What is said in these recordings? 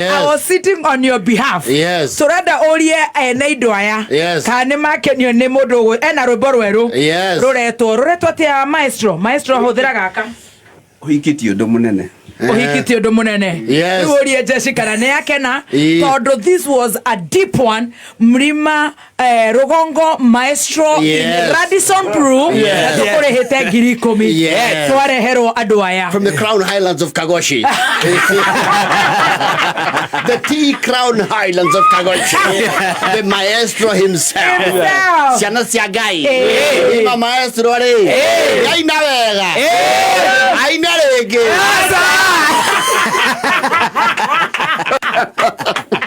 I was sitting on your behalf. Tũrenda ũrie ene indo aya kana nĩ makenio nĩ mũndũ ena rwĩmbo rwerũ rũretwo atĩa? Maestro, maestro, hũthĩra gaka. Ũhikĩtie ũndũ mũnene. Ũhikĩtie ũndũ mũnene. Rĩu ũrie jeshi kana nĩ akena, tondũ this was a deep one. Mlima Rũgongo Maestro in Radisson Blu. Na tũkũrĩhĩte 10,000. Twareherwo andũ aya. From the Crown Highlands of Kagoshi. The Tea Crown Highlands of Kagoshi. The maestro himself. Himself. Ciana cia Ngai. Eh. Ima maestro rĩ. Aina wega. Aina rĩngĩ.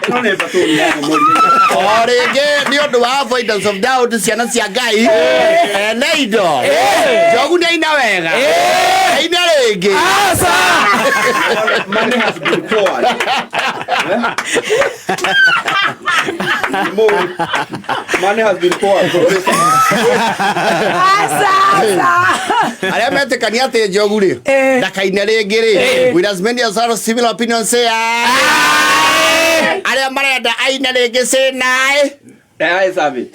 No nĩ batũni ya mũmũrire. O rĩngĩ nĩ ũndũ wa avoidance of doubt, ciana cia Ngai. Ene indo. Njogu nĩ aina wega. Aina rĩngĩ. Money has been poured. Eh? More. Money has been poured. Professor. Aca, aca. Arĩa metĩkania atĩ Njogu rĩ ndakaine rĩngĩ rĩ, with as many as are similar opinions say aye. Arĩa marenda aine rĩngĩ say nay. Aye, Sabi.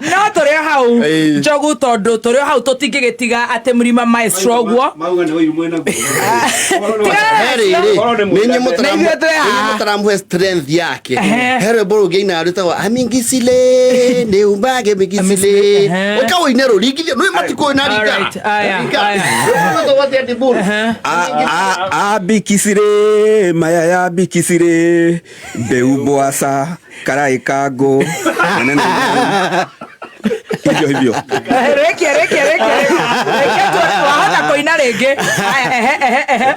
No tũrĩ o hau. Njogu, tondũ tũrĩ o hau, tũtingĩgĩtiga atĩ Mlima Maestro ũguo. Mauga nĩ ũiru mwena guo. He rĩrĩ. Korwo nĩ nĩ inyuĩ Nĩ ithuĩ twĩ haha. mũtaramũhe strength yake. He rwĩmbo rũngĩ aina rwĩtagwo amingisile nĩ umbage migisile. Ũka ũine rũringithio nĩ matikũĩ na ringa. Alright, aya, aya. Rwĩmbo rwĩtagwo atĩa, Diburu? Abikisire maya ya bikisire mbeu bwasa karai kango nene hivyo hivyo. Rĩkia, rĩkia, rĩkia, rĩkia tuone wahota kũina rĩngĩ. Aya, ehe, ehe, ehe.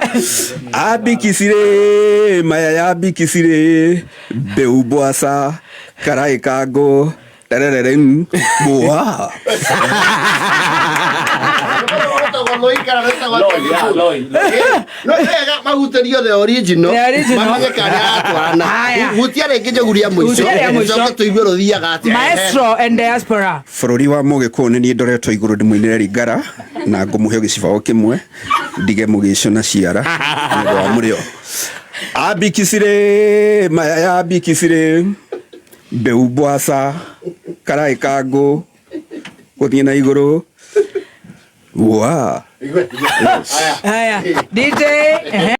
Abikisire maya ya bikisire mbeu bwasa karai kango tererere bwa. Rwĩtagwo Loi kana rwĩtagwo atĩa, Diburu? No wega mahutĩrio the original. The original. Mamenye kana nĩaratwarana. Haya. Hutia rĩngĩ Njogu rĩa mũico. Hutia rĩa mũico. Ũcoke tũigue rũthiaga atĩa. Maestro and diaspora. Bũrũri wa mũgĩkũyũ nĩ niĩ ndoretwo igũrũ ndĩmũinĩre ringara na ngũmũhe gĩcibaũ kĩmwe ndige mũgĩcũna ciara nĩ ũndũ wa mũrĩo. Ambikisire maya ya ambikisire mbeu bwaca karai kangũ gũthiĩ na igũrũ wa. Haya, DJ, ehe.